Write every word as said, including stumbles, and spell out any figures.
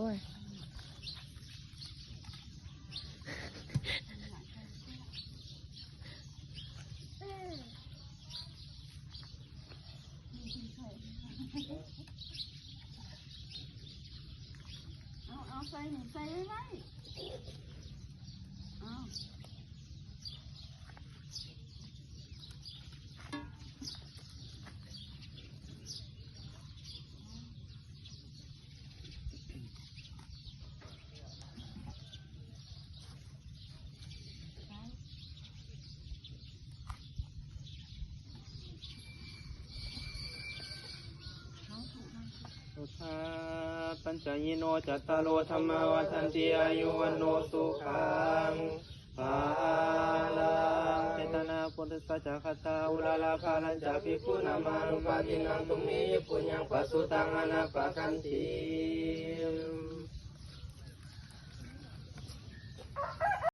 โอ้ย เอา เอา ใส่ ใส่ไว้ไว้ เอา Buddhā pañca yino cattāro dhammā vaḍḍhanti āyu vaṇṇo sukhaṃ balaṃ. Ettāna puttāna ca gathā uḷārā balañca bhikkhūnamanuppadinnaṃ tumhehi puññaṃ pasutaṃ anappakanti.